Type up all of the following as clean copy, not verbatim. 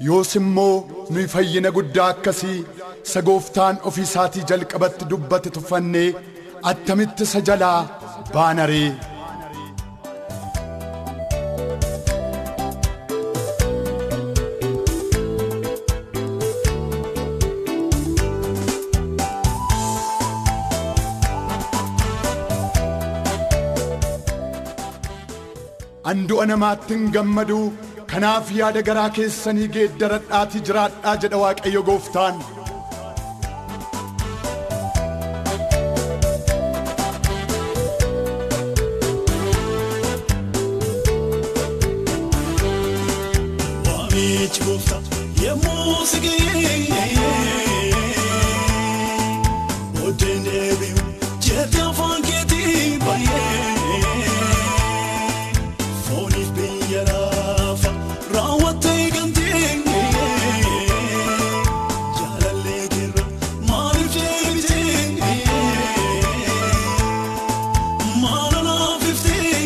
Yoos immoo nuyi fayyina guddaa akkasii isa gooftaan ofii isaatii jalqabatti dubbate tuffannee attamitti isa jalaa baana ree? An du'a namaatti hin gammadu, kanaaf yaada garaa keessanii geeddaradhaatii jiraadhaa jedha Waaqayyo gooftaan. Waamichi gooftaa yemmuu si ga'e, booddeen deebi'u jettee afaan keetii baay'ee. Fooniif biyya lafa raawwattee gamtee, jaalallee keerra maaliif deebitee, maal laafiftee?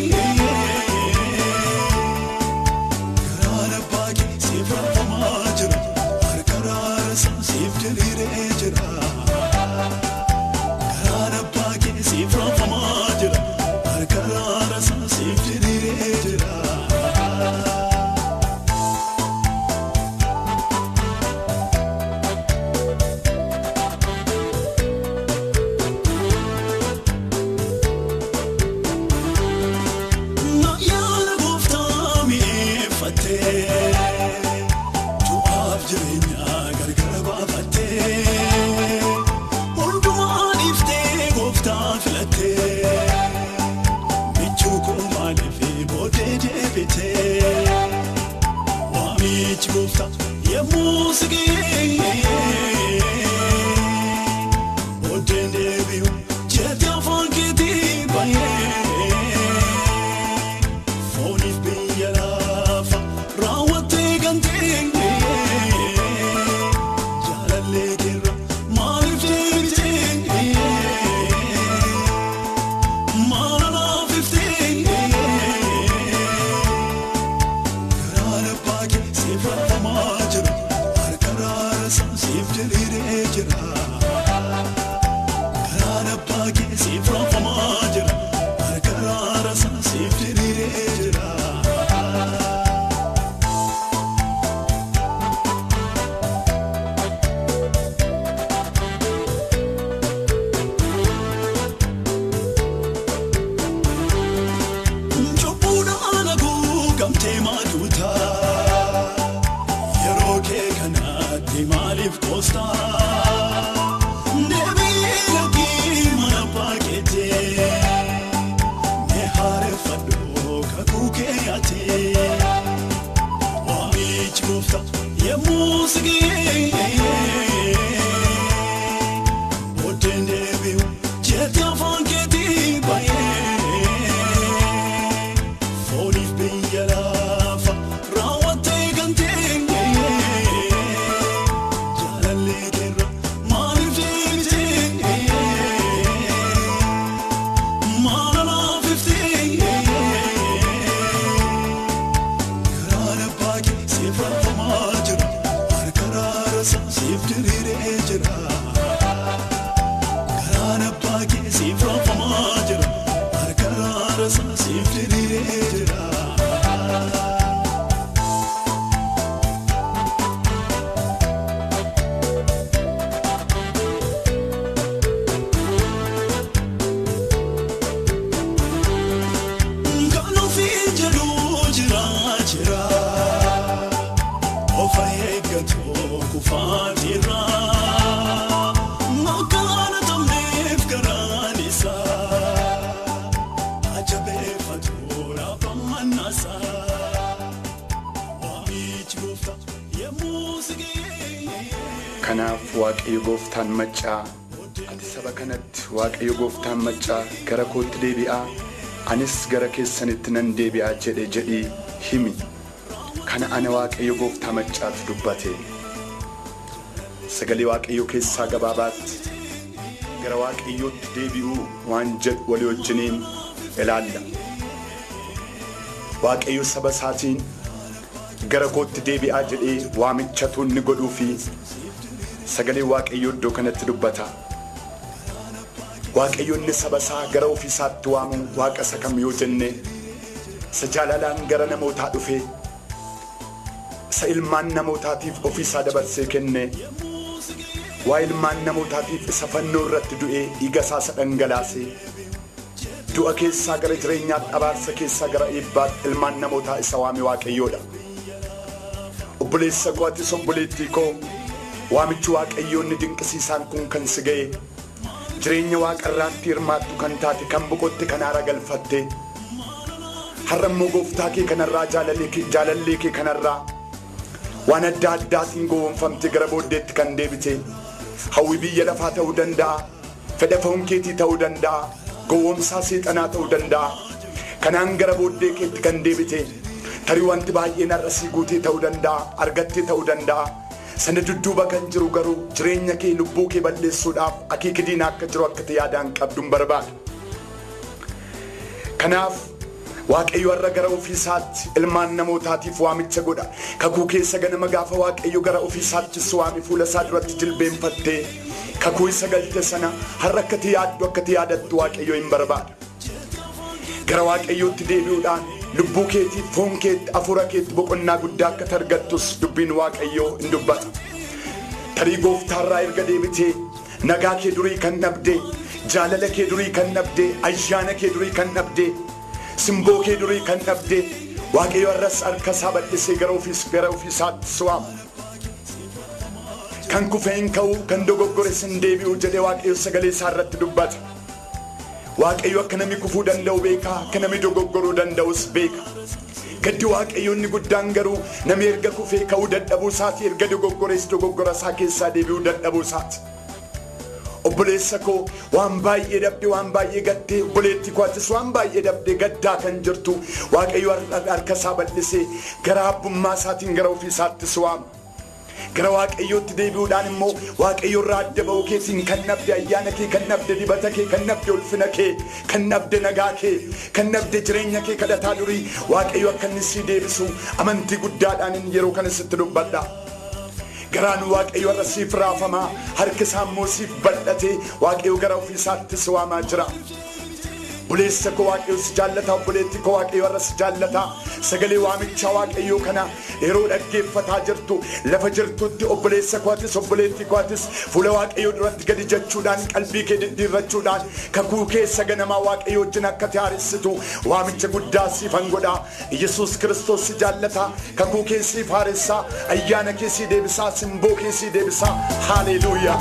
Garaan abbaa kee siif raafamaa jira, harka raarasa siif diriiree jira. Garaan abbaa kee siif raafamaa jira, harka raarasa siif diriiree jira. Yaada gooftaa mi'eeffattee, du'aaf jireenya gargar baafattee, hundumaa dhiiftee gooftaa filattee, michuu koo maaliif booddee deebitee? Waamichi gooftaa yemmuu si ga'e, booddeen deebi'u jettee afaan keetii baay'ee. Fooniif biyya lafa raawwattee gantee, jaalallee keerra maaliif deebitee, maal laafiftee? Garaan abbaa kee siif raafamaa jira, harka raarasa siif diriiree jira. Garaan abbaa kee siif raafamaa jira, harka raarasa siif diriiree jira. Cubbuudhaan haguugamtee maaduuta, yeroo kee kanatti maaliif koostaa? Deebii lakkii mana abbaa keettee, mee haareffadhu kakuu kee yaatee. Waamichi gooftaa yemmuu si ga'e, booddeen deebi'u jettee afaan keetii baay'ee. Fooniif biyya lafa raawwattee gantee, jaalallee keerra maaliif deebitee, maal laafiftee? Garaan abbaa kee siif raafamaa jira, harka raarasa siif diriiree jira. Garaan abbaa kee siif raafamaa jira, harka raarasa siif diriiree jira. Kan ofii jedhu jira jira, of eeggatu kufaatiirra. Akkaan tamneef garaan isaa ajabeeffatu lafa Waamichi gooftaa yemmuu si ga'e. Kanaaf Waaqayyo gooftaan maccaa, ati saba kanatti Waaqayyo gooftaan maccaa gara kootti deebi'aa, anis gara keessanitti nan deebi'aa jedhe jedhii himi. Kana ana Waaqayyo gooftaa maccaatu dubbate. Sagalee Waaqayyoo keessaa gabaabaatti gara Waaqayyootti deebi'uu waan jedhu walii wajjiniin ilaalla. Waaqayyo saba isaatiin Gara kootti deebi'aa jedhee waamichatu inni godhuu fi sagalee Waaqayyoo iddoo kanatti dubbata. Waaqayyo inni saba isaa gara ofiisaatti waamu Waaqa isa kam yoo jenne, isa jaalalaan gara namootaa dhufe, isa ilmaan namootaatiif ofiisaa dabarsee kenne, waa ilmaan namootaatiif isa fannoo irratti du'ee dhiiga isaa isa dhangalaase, du'a keessaa gara jireenyaatti, abaarsa keessaa gara eebbaatti ilmaan namootaa isa waame Waaqayyoodha. Obboleessa koo, atis obboleettii koo, waamichi Waaqayyoo inni dinqisiisaan kun kan si ga'e, jireenya waaqarraatti hirmaattu kan taate, kan boqotte, kan haara galfatte, har'a immoo gooftaa kee kanarraa, jaalallee kee kanarraa waan adda addaatiin gowwoomfamte gara booddeetti kan deebite, hawwi biyya lafaa ta'uu danda'a, fedha foon keetii ta'uu danda'a, gowwoomsaa seexanaa ta'uu danda'a, kanaan gara booddee keetti kan deebite, tarii wanti baay'een har'a sii guutee ta'uu danda'a, argattee ta'uu danda'a. Sana dudduuba kan jiru garuu jireenya kee, lubbuu kee balleessuudhaaf akeeka diinaa akka jiru akka yaadaan qabduun barbaada. Kanaaf Waaqayyo har'a gara ofiisaatti ilmaan namootaatiif waamicha godha. Kakuu keessa ganama gaafa Waaqayyo gara ofiisaatti si waame fuula isaa duratti jilbeenfattee kakuu isa galte sana har'a akka ati yaaddu, akka ati yaadattu Waaqayyo hin barbaada. Gara Waaqayyootti deebi'uudhaan lubbuu keetiif, foon keetti, hafuura keetti boqonnaa guddaa akka argattus dubbiin Waaqayyoo hin dubbata. Tarii gooftaarraa erga deebitee nagaa kee durii kan dhabde, jaalala kee durii kan dhabde, ayyaana kee durii kan dhabde, simboo kee durii kan dhabde, Waaqayyo har'as harka isaa bal'isee gara ofiisaatti si waama. Kan kufe hin ka'u, kan dogoggores hin deebi'u jedhee Waaqayyo sagalee isaa irratti dubbata. Waaqayyo akka namni kufuu danda'u beeka, akka namni dogoggoruu danda'us beeka. Gaddi Waaqayyo inni guddaan garuu namni erga kufee ka'uu dadhabuu isaati, erga dogoggores dogoggora isaa keessaa deebi'uu dadhabuu isaati. Obboleessa koo, waan baay'ee dhabde, waan baay'ee gattee, obboleettii koo, atis waan baay'ee dhabde, gaddaa kan jirtu, Waaqayyo harka isaa bal'isee gara abbummaa isaatiin gara ofiisaatti si waama. Gara Waaqayyootti deebi'uudhaan immoo Waaqayyo irraa adda ba'uu keetiin kan dhabde ayyaana kee, kan dhabde dibata kee, kan dhabde ulfina kee, kan dhabde nagaa kee, kan dhabde jireenya kee kadhataa durii Waaqayyo akka inni sii deebisu amantii guddaadhaan yeroo kana sitti dubbadha. Garaan Waaqayyo har'a siif raafamaa, harki isaa immoo siif bal'atee Waaqayyo gara ofiisaatti si waamaa jira. Obboleessa koo, Waaqayyo si jaallata. Obboleetti koo, Waaqayyo har'a si jaallata. Sagalee waamichaa Waaqayyoo kana yeroo dhaggeeffataa jirtu, lafa jirtutti, obboleessa koo atis, obboleettii koo atis, fuula Waaqayyoo duratti gadi jechuudhaan, qalbii kee diddiirrachuudhaan kakuu keessa ganamaa Waaqayyo wajjin akka haaressitu waamicha guddaa siifan godha. Yesuus Kiristoos si jaallata. Kakuu kee siif haaressaa, ayyaana kee sii deebisaa, simboo kee sii deebisaa. Haaleluuyaa.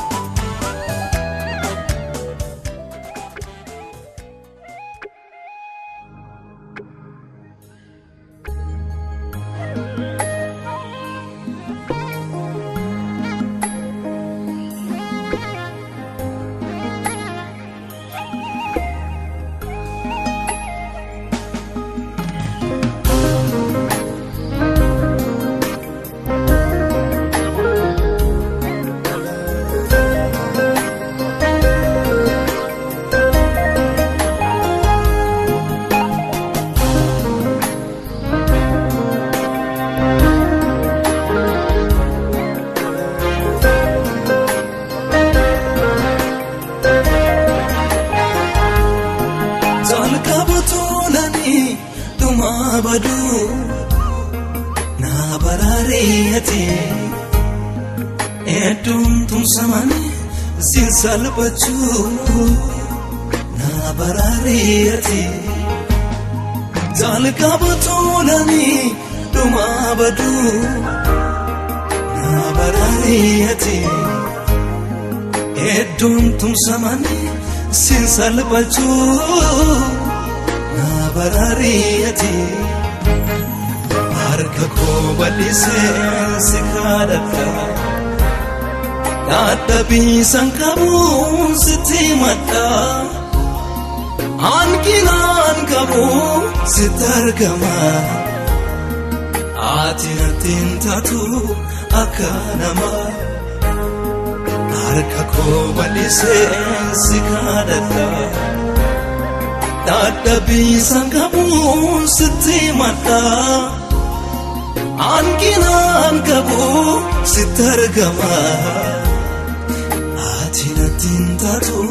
Jalqaba tolanii dhuma baduu na baraareeti, hedduun tumsamanii sin salphachuu na baraareeti. Jalqaba tolanii dhuma baduu na baraareeti, hedduun tumsamanii sin salphachuu na baraareeti. Harka koo bal'isee si kadhadha, dadhabiisan qabuun sitti madha, hanqinaan qabu sitti argama, ati natti hin taatu akka namaa. Harka koo bal'isee si kadhadha, dadhabiisan qabuun sitti madha, Hanqinaan qabu sitti argama. Ati natti hin taatu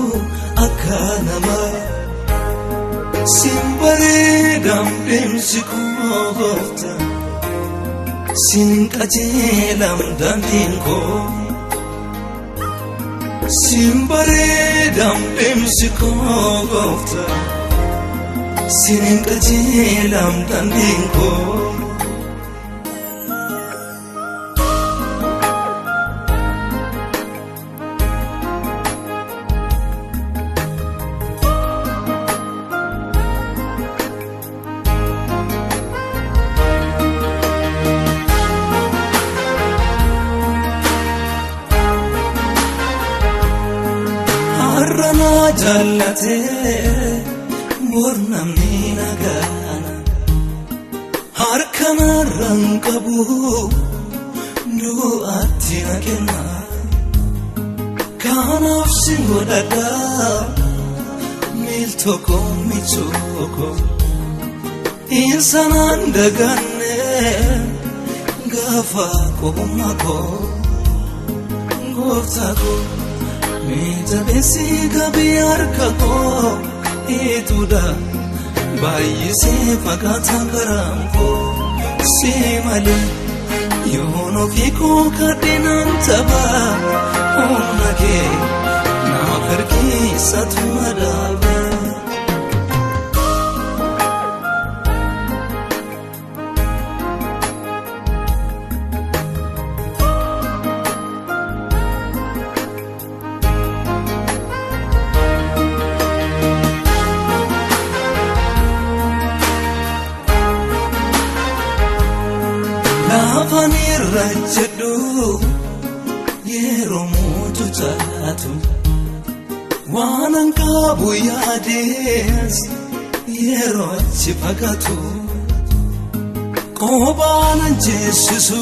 akka namaa. Sin bareedam deemsi koo gooftaa. Sin qajeelam daandiin koo. Sin bareedam deemsi koo gooftaa. Sin qajeelam daandiin koo. Har'a na jaallatee bor namni na gana. Harka narraan qabu du'aatti na kenna. Kanaaf si godhadha miiltoo koo michuu koo. Insanaan daganne gaafa qobummaa koo gooftaa koo. Mee jabeessi qabii harka koo ituudha baay'isee fagaataa karaan koo si malee yoon ofii koo kadhinaan tapha humna kee naaf ergiisatu madaaba. Lafa irra jedhu yeroo mootu taatu waan an qabu yaadees yeroo achi fagaatu qophaan an jeessisu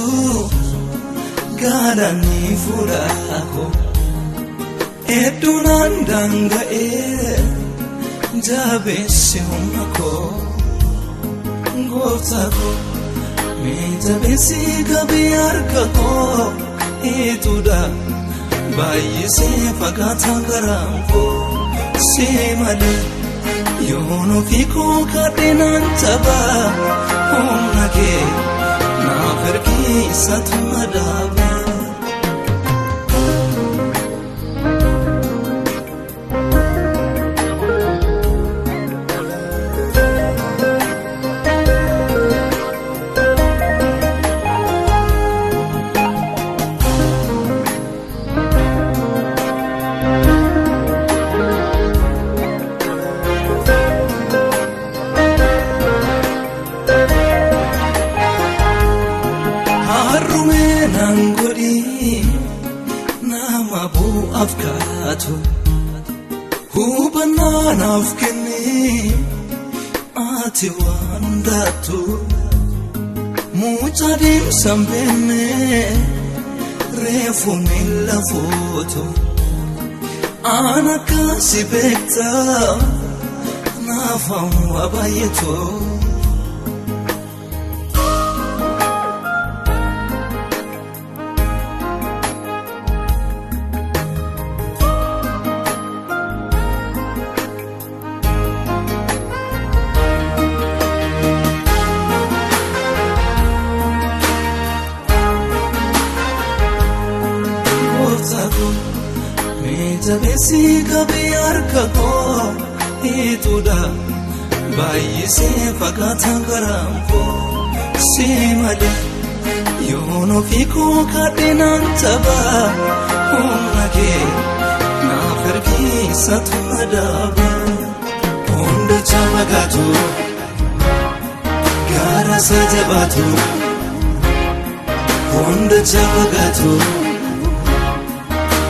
galaanni fuudhaako hedduun an daanga'ee jabeessi humna koo gooftaa koo. Mee jabeessi qabii harka koo ituudha baay'isee fagaataa karaan koo si malee yoon ofii koo kadhinaan tapha humna kee naaf ergiisatu madaaba. Harrumee naan godhi nama bu'aaf kaatu hubannaa naaf kenni ati waan hundaattu mucaa deemsa hin beekne reefu miila fuutu aan akkasi beekta naaf hawwa baay'eetu. Gooftaa koo mee jabeessi qabii harka koo ituudha baay'isee fagaataa karaan koo si malee yoon ofii koo kadhinaan tapha humna kee naaf ergiisatu madaaba. Hunda fagaatu gaara isa jabaatu hunda fagaatu.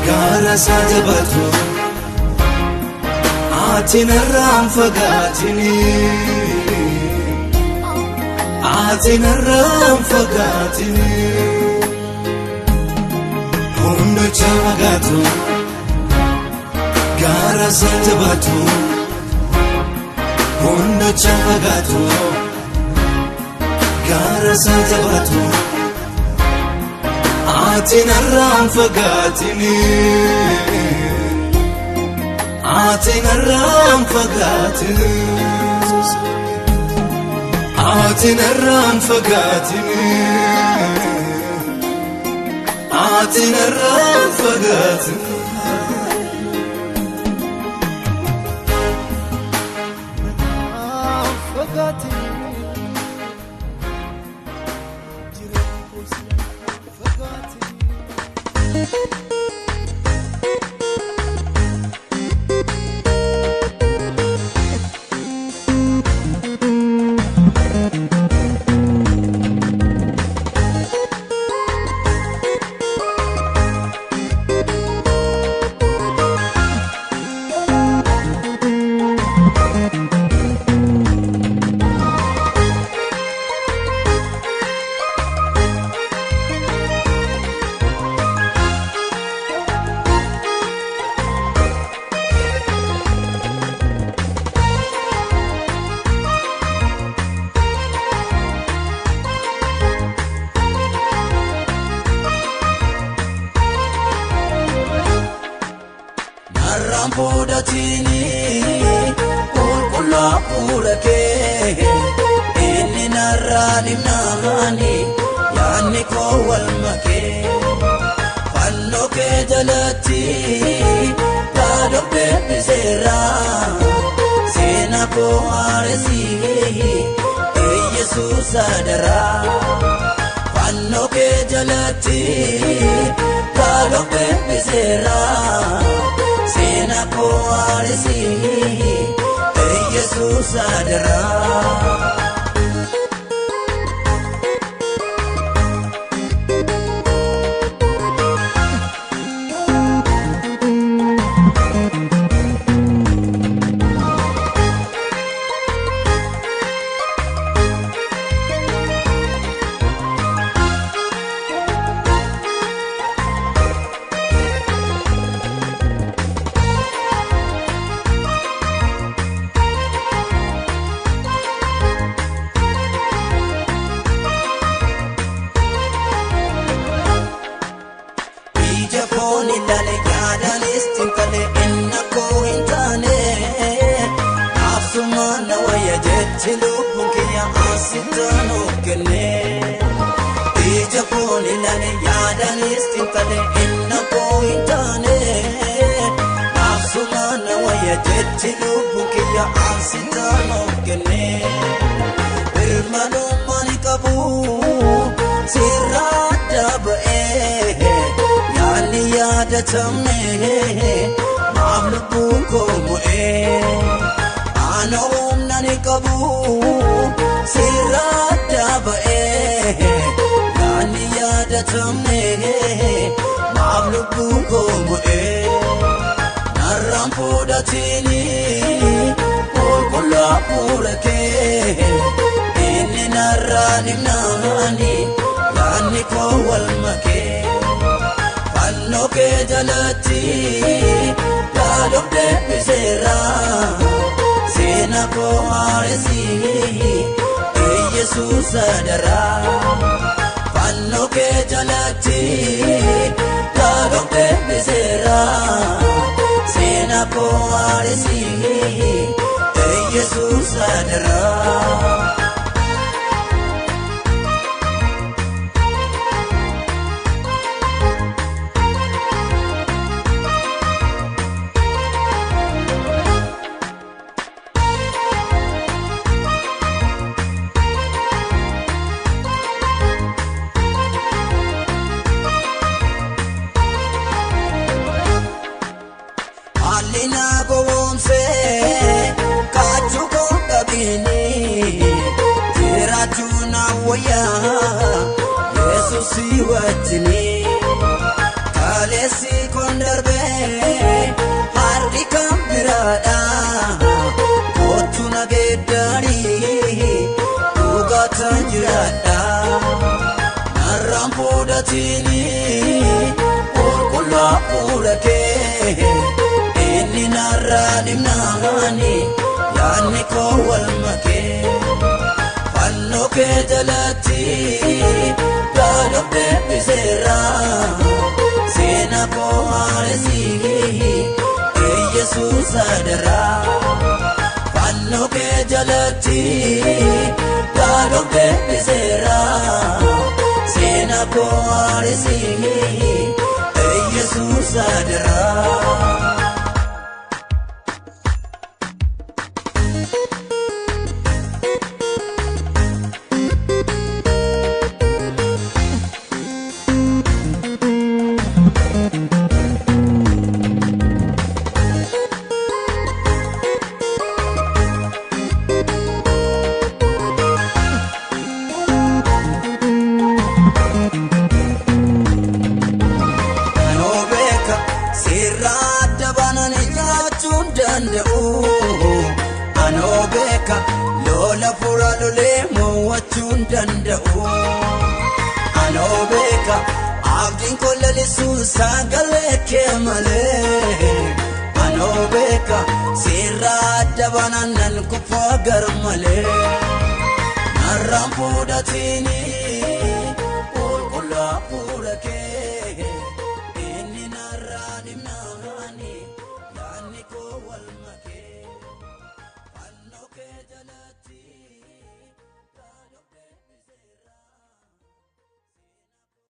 Gaara isaa jabaatu ati narraan fagaatini ati narraan fagaatini hunda fagaatu gaara isaa jabaatu hunda fagaatu gaara. Garaarra jabaatu ati narraan fagaatini ati narraan fagaatini ati narraan fagaatini ati narraan fagaatini. Narraan fudhatini qulqullaa fuula kee inni narraa dhimnaani yaadni koo wal makee fannoo kee jalatti yaadoo deebiseera seenaa koo haaresii Yesuus adaraa fannoo kee jalatti yaadoo deebiseera. Seenaa koo haaresii Yesuus adaraa. Ija koon ilaale yaadaanis xiinxale inni koo hin taane Naafsuma na wayya jechi lubbuun kiyya asittaan of kenne. Ija koon ilaale yaadaanis xiinxale inni koo hin taane Naafsuma na wayya jechi lubbuun kiyya asittaan of kenne. Birmadummaan qabu sirraa adda ba'ee. Yaadni yaadatamne maaf lubbuun koo mo'ee ana humna ni qabu sirraa adda ba'ee yaadni yaadatamne maaf lubbuun koo mo'ee narraan fudhatini qulqullaa fuula kee inni narraa dhimnaani yaadni koo wal makee. Fannoo kee jalatti yaadoo deebiseera seenaa koo haaresii Yesuus adaraa. Fannoo kee jalatti yaadoo deebiseera seenaa koo haaresii Yesuus adaraa. Haalli na gowwoomsee kaachuu koo dhabiini jiraachuu na wayyaa Yesuus si wajjini kaleessi kun darbee har'i kan biraadha kootu na geeddarii dhugaataan jiraadha narraan fudhatini qulqullaa fuula kee. Inni narraa dhimnaani yaadni koo wal makee. Fannoo Fannoo kee jalatti gaadhoo beebiseera. Seenaa koo haaresii Yesuus adaraa. Fannoo kee jalatti gaadhoo beebiseera. Seenaa koo haaresii Yesuus adaraa. Anoo beeka seerraa adda baanaan jiraachuu hin danda'u. Anoo beeka lola fuula lolee mo'achuu hin danda'u. Anoo beeka abdiin koo lalisuu sagalee kee malee. Anoo beeka seerraa adda baanaan nan kufa gar malee. Narraan fuudhatiini.